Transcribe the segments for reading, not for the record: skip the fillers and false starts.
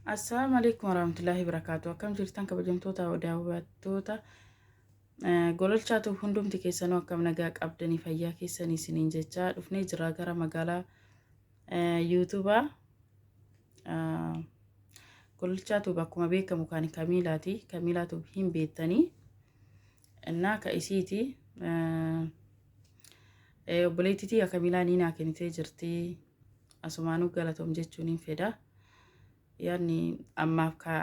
Assalaamu alaikum warahmatullahi wabarakatuh. Akkam jirtan kabajamtoota daawwattoota gololchaatu hundumti keessanuu akkam nagaa qabdanii fayyaa keessanii isiniin jechaa dhufnee jira gara magaalaa yuutuubaa gololchaatu akkuma beekamu kan kamiilaati. Kamiilaatu hin beektanii innaa ka isiiti obboleettitii kamiilaa ni naa kennitee jirti. Asumaanuu galatoom jechuun hin fedha. Yaadni ammaaf ka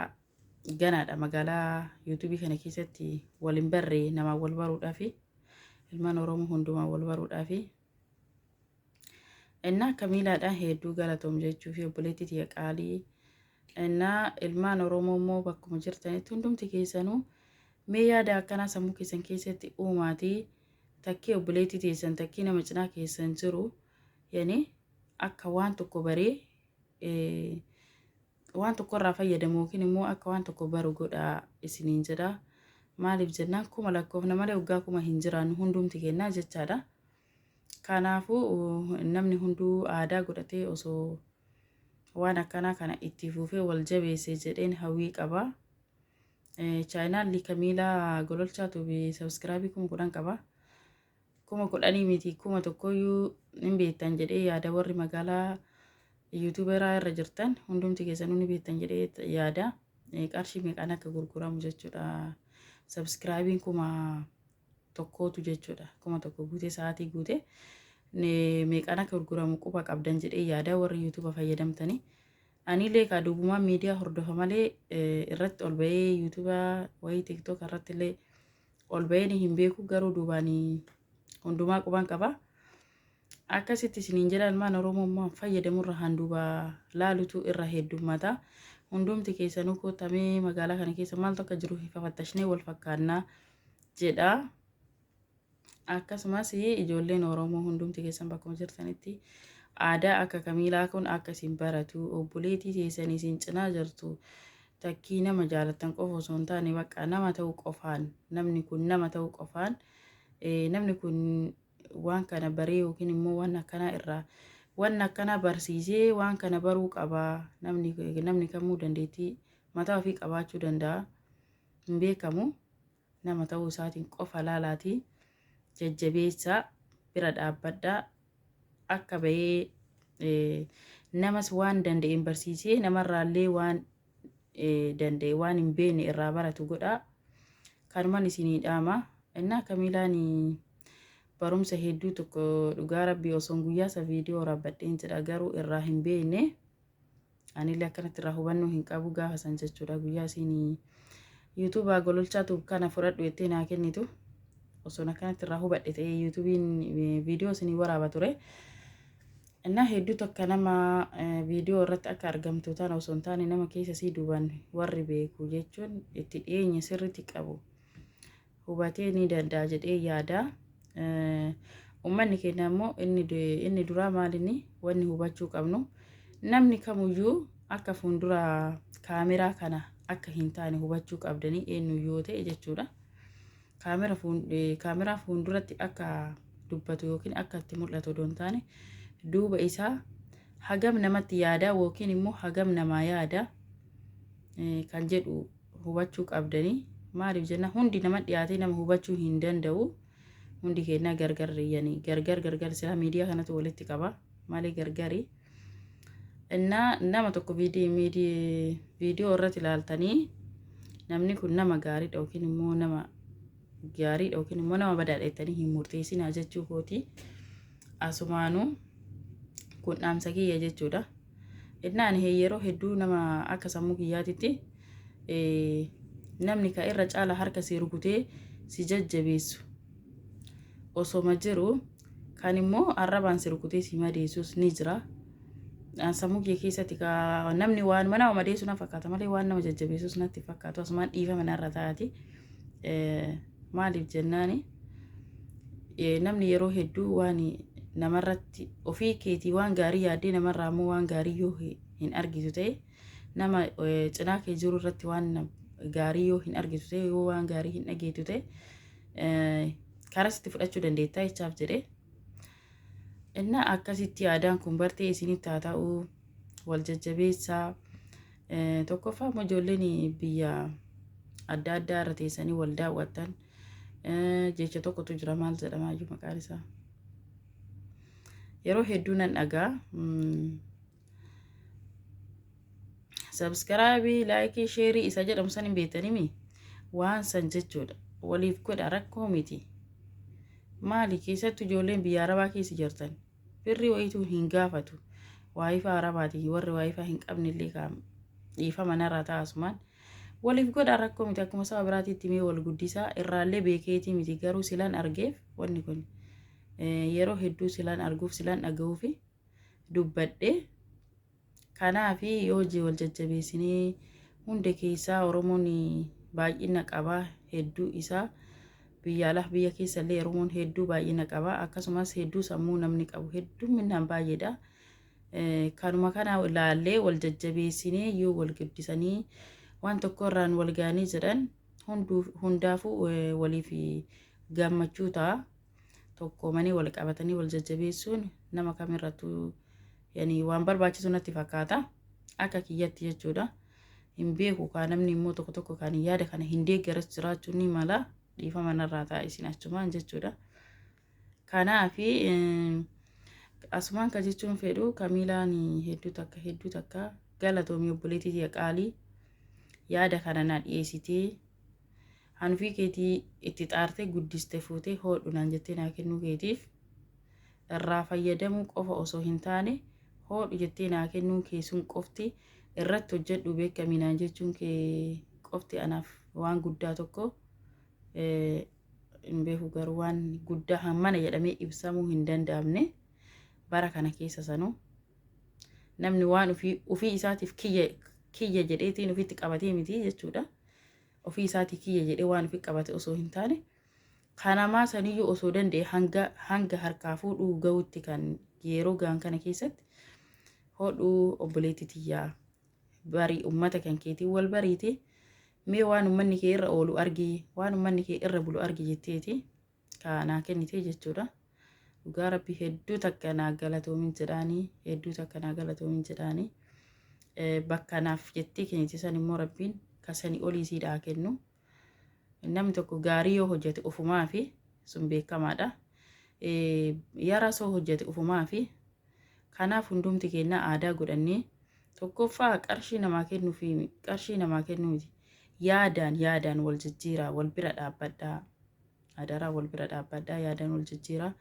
ganaadha magaalaa yuutuubii kana keessatti wal hin barre namaan wal baruudhaafi ilmaan Oromoo hundumaan wal baruudhaafi. Innaa kamiilaadha hedduu galatoom jechuu fi obboleettii tiyya qaalii. Innaa ilmaan Oromoo immoo bakkuma jirtanitti hundumti keessanuu mee yaada akkanaa sammuu keessan keessatti uumaatii takkii obboleettii teessan takkii nama cinaa keessan jiru yani akka waan tokko baree waan tokko irraa fayyadamu yookiin immoo akka waan tokko baru godhaa isiniin jedha. Maaliif jennaan kuma lakkoofna malee waggaa kuma hin jiraannu hundumti kennaa jechaadha. Kanaafuu namni hunduu aadaa godhatee osoo waan akkanaa kana itti fufee wal jabeesse jedheen hawwii qaba. Chaayinaalli Kamiilaa Gololchaa Tuubii sabskraabii 10,000 qaba. 10,000 miti 1,000yyuu hin beektan jedhee yaada warri magaalaa yuutuuberaa irra jirtan hundumti keessanuu ni beektan jedhee yaada. Qarshii meeqaan akka gurguramu jechuudha. Sabskraabiin 1,000tu jechuudha. 1,000 guutee sa'aatii guutee meeqaan akka gurguramu quba qabdan jedhee yaada warri yuutuuba fayyadamtanii. Anillee kaa duubumaan miidiyaa hordofa malee irratti ol ba'ee yuutuuba wayii tiktook irratti illee ol ba'ee ni hin beeku garuu duubaan hundumaa quban qaba. Akkasitti isiniin jedha ilmaan Oromoo immoo fayyadamurra handuuba laalutu irra heddummata. Hundumti keessanuu koottamee magaalaa kana keessa maaltu akka jiru fafattashnee wal fakkaannaa jedha. Akkasumas ijoolleen Oromoo hundumti keessan bakkuma jirtanitti aadaa akka Kamiilaa kun akka isin baratu obboleettii teessan isin cinaa jirtu takkii nama jaalattan qofa osoo hin taane bakka nama ta'uu qofaan namni kun nama ta'uu qofaan namni kun waan kana baree yookiin immoo waan akkanaa irraa waan akkanaa barsiisee waan kana baruu qaba namni namni kamuu dandeettii mataa ofii qabaachuu danda'a hin beekamu. Nama ta'uu isaatiin qofa laalaatii jajjabeessaa bira dhaabbadhaa akka bahee namas waan danda'een barsiisee namarraallee waan danda'e waan hin beekne irraa baratu godhaa. Kanuman isinii dhaama. Innaa Kamiilaan barumsa hedduu tokko dhugaa rabbii osoon guyyaa isa viidiyoo waraabbadheen jedha garuu irraa hin beekne. Anillee akkanatti irraa hubannoo hin qabu gaafa san jechuudha guyyaa isiin yuutuubaa gololchaa tuub kana fudhadhu jettee naa kennitu osoon akkanatti irraa hubadhe ta'ee yuutuubiin viidiyoo isinii waraaba ture. Innaa hedduu tokko nama viidiyoo irratti akka argamtu tana osoo hin taane nama keessa sii duuban warri beeku jechuun itti dhiyeenya sirriitti qabu. Hubatee ni danda'a jedhee yaada. Uummanni keenya immoo inni duraa maalinni wanni hubachuu qabnu namni kamuyyuu akka fuuldura kaameraa kana akka hin taane hubachuu qabdanii eenyu yoo ta'e jechuudha. Kaameraa fuulduratti akka dubbatu yookiin akka itti mul'atu odoo hin taane duuba isaa hagam namatti yaada yookiin immoo hagam namaa yaada kan jedhu hubachuu qabdanii. Maaliif jenna hundi nama dhiyaatee nama hubachuu hin danda'u. Hundi keenya gargar yani gargar gargar sila miidiyaa kanatu walitti qaba malee gargari. Innaa nama tokko viidiyoo irratti ilaaltanii namni kun nama gaariidha yookiin immoo nama gaariidha yookiin immoo nama badaadha jettanii hin murteessinaa jechuu kooti. Asumaanuu kun dhaamsa kiyya jechuudha. Innaa ani yeroo hedduu nama akka sammuu kiyyaatitti namni ka irra caala harka si rukutee si jajjabeessu osoma jiru kan immoo arrabaan si rukutee si madeessus ni jira. Sammuu kiyya keessatti ka namni waan nama madeessu na fakkaata malee waan nama jajjabeessus natti fakkaatu asumaan dhiifama narra taati. Maaliif jennaani namni yeroo hedduu waan namarratti ofii keetii waan gaarii yaaddee namarraa immoo waan gaarii yoo hin argitu ta'e nama cinaa kee jiru irratti waan gaarii yoo hin argitu ta'e yoo waan gaarii hin dhageetu ta'e karaa sitti fudhachuu dandeettaa jechaaf jedhee. Innaa akkasitti aadaan kun bartee isinitti haa ta'u wal jajjabeessaa. Tokkoffaa immoo ijoolleen biyya adda addaa irra teessanii wal daawwattan jecha tokkotu jira maal jedhamaa iyyuu maqaan isaa. Yeroo hedduu nan dhagaa. Subscribe, like, share isa jedhamu san hin beektanimi waan san jechuudha. Waliif godha rakkoo miti. Maali keessattuu ijoolleen biyya arabaa keessa jirtan birrii wayituu hin gaafatu. WiFi arabaati warri WiFi hin qabne illee kaam dhiifama narraa taasumaan. Waliif godha rakkoo miti akkuma saba biraatiitti mee wal guddisaa irraallee beekeetii miti garuu silaan argeef wanni kun yeroo hedduu silaan arguuf silaan dhaga'uufi dubbadhe. Kanaaf yoo hojii wal jajjabeessinee hunda keessaa Oromoon baay'ina qaba hedduu isaa biyya alaa biyya keessa illee Oromoon hedduu baay'ina qaba akkasumas hedduu sammuu namni qabu hedduminaan baay'eedha. Kanuma kana ilaallee wal jajjabeessinee yoo wal guddisanii waan tokko irraan wal ga'anii jedhan hundaafuu waliif gammachuu ta'a. Tokkoomanii wal qabatanii wal jajjabeessuun nama kamirrattuu yani waan barbaachisu natti fakkaata akka kiyyatti jechuudha. Hin beeku kaa namni immoo tokko tokko kan yaada kana hin deeggaras jiraachuu ni mala dhiifama narraa ta'a isin achumaan jechuudha. Kanaafi asumaan ka jechuun fedhu Kamiilaan hedduu takka hedduu takka galatoomii obboleettii tiyya qaalii yaada kana naa dhiyeessitee hanufii keetii itti xaartee guddiste fuutee hoodhu naan jettee naa kennuu keetiif irraa fayyadamuu qofa osoo hin taane hoodhu jettee naa kennuun kee sun qofti irratti hojjedhu beekamii naan jechuun kee qofti anaaf waan guddaa tokko hin beeku garuu waan guddaa hammana jedhamee ibsamuu hin danda'amne bara kana keessa sanuu namni waan ofii ofii isaatiif kiyya kiyya jedheetiin ofitti qabatee miti jechuudha. Ofii isaatii kiyya jedhee waan ofii qabate osoo hin taane kanamaa saniyyuu osoo danda'e hanga hanga harkaa fuudhuu gahutti kan yeroo gahan kana keessatti hodhuu obboleetti tiyyaa barii ummata kan keetii wal bariiti mee waan ummanni kee irra oolu argi waan ummanni kee irra bulu argi jetteeti ka naa kennite jechuudha. Dhugaa rabbi hedduu takka naa galatoomin jedhaanii hedduu takka naa galatoomin jedhaanii bakka naaf jettee kennite san immoo rabbiin kasanii olii siidhaa kennu. Namni tokko gaarii yoo hojjete ofumaa fi sun beekamaadha. Yara soo hojjete ofumaa fi kanaaf hundumti keenya aadaa godhannee tokkoffaa qarshii namaa kennuu fi qarshii namaa kennuu miti. Yaadaan yaadaan wal jijjiiraa wal bira dhaabbadhaa. Adaraa wal bira dhaabbadhaa yaadaan wal jijjiiraa.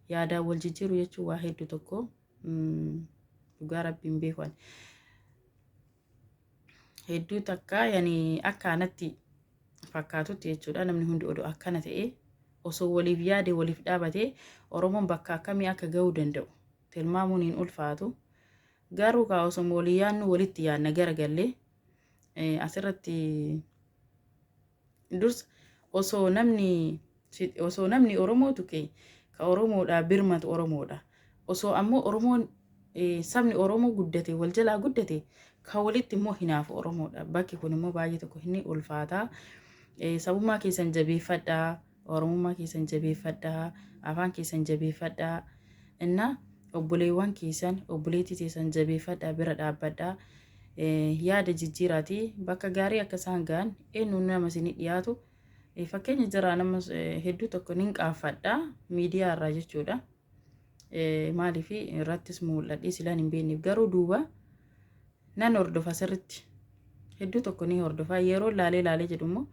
Yaadaan wal jijjiiru jechuun waa hedduu tokko dhugaa rabbiin beeku. Hedduu takka yani akka anatti fakkaatutti jechuudha namni hundi odoo akkana ta'e osoo waliif yaade waliif dhaabate Oromoon bakka akkamii akka gahuu danda'u tilmaamuun hin ulfaatu. Garuu kaa osoo walii yaadnu walitti yaadna garagallee asirratti dursa osoo namni Oromoo tuqe ka Oromoodhaa birmatu Oromoodha. Osoo ammoo Oromoon sabni Oromoo guddate wal jalaa guddate ka walitti immoo hinaafu Oromoodha. Bakki kun immoo baay'ee tokko inni ulfaataa. Sabummaa keessan jabeeffadhaa. Oromummaa keessan jabeeffadhaa. Afaan keessan jabeeffadhaa. Inna obboleewwan keessan obboleettii teessan jabeeffadhaa bira dhaabbadhaa. Yaada jijjiiraati bakka gaarii akka isaan ga'an eenyuun nama isinii dhiyaatu. Fakkeenya jira nama hedduu tokko nin qaanfadha miidiyaa irraa jechuudha. Maaliif irrattis mul'adhee silaan hin beekneef garuu duuba nan hordofa sirritti. Hedduu tokko ni hordofa yeroo laalee laalee jedhu immoo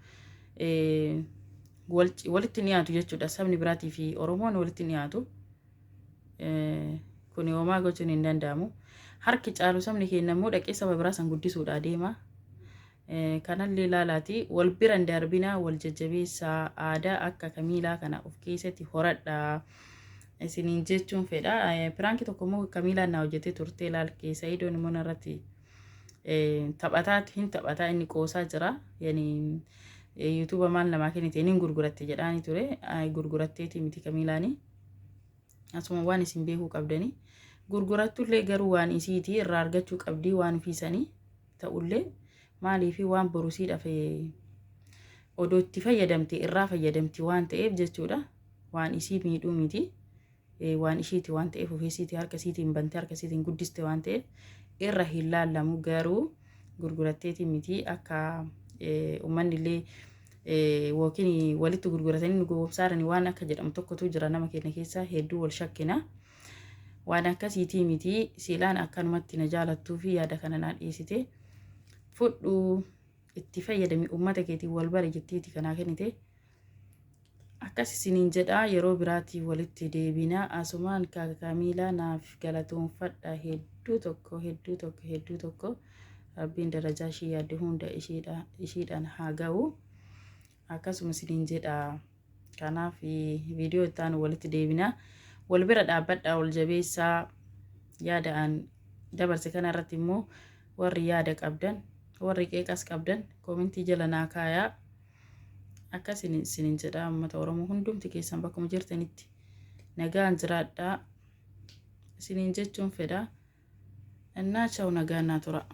walitti dhiyaatu jechuudha. Sabni biraatii fi Oromoon walitti dhiyaatu. Kun homaa gochuun hin danda'amu. Harki caalu sabni keenya immoo dhaqee saba biraa san guddisuudha deema. Kanallee ilaalaati wal bira hin darbinaa wal jajjabeessaa aadaa akka Kamiilaa kana of keessatti horadhaa isiniin jechuun fedha. Prank tokko immoo Kamiilaan naa hojjetee turte ilaal keessa idoon immoo narratti taphataa hin taphataa inni qoosaa jira. Yani YouTube maal namaa kennite inni gurguratte jedhaani ture gurguratteeti miti Kamiilaanii. Asuma waan isin beekuu qabdanii gurgurattullee garuu waan isiitii irraa argachuu qabdii waan ofiisanii ta'ullee maaliifi waan borusiidhaaf odoo itti fayyadamte irraa fayyadamti waan ta'eef jechuudha. Waan isii miidhuu miti. Waan ishiiti waan ta'eef ofiisiitii harka isiitiin bantee harka isiitiin guddiste waan ta'eef irra hin laallamu garuu Gurguratteetii miti, akka uummanni illee yookiin walitti gurguratanii nu gowwoomsaarani waan akka jedhamu tokkotu jira. Nama keenya keessa hedduu wal shakkina. Waan akkasiitii miti, siilaan akkanumatti na jaalattuu fi yaada kana naa dhiisite, fudhu itti fayyadami, uummata keetiin wal bare jettiiti kanaa kennite. Akkas isiniin jedha, yeroo biraatii walitti deebina. Asumaan Kaamiilaa naaf galatoonfadha hedduu tokko, hedduu tokko, hedduu tokko. Rabbiin darajaa ishii yaadde hunda ishiidhaan haa ga'u. Akkasuma isiniin jedha. Kanaaf viidiyoo itti aanu walitti deebina. Wal bira dhaabbadhaa, wal jabeessaa. Yaada an dabarse kana irratti immoo warri yaada qabdan, warri qeeqas qabdan koomentii jala naa kaayaa. Akkas isiniin jedha. Uummata Oromoo hundumti keessan bakkuma jirtanitti nagaan jiraadhaa isiniin jechuun fedha. Innaa chawu, nagaan naa tura.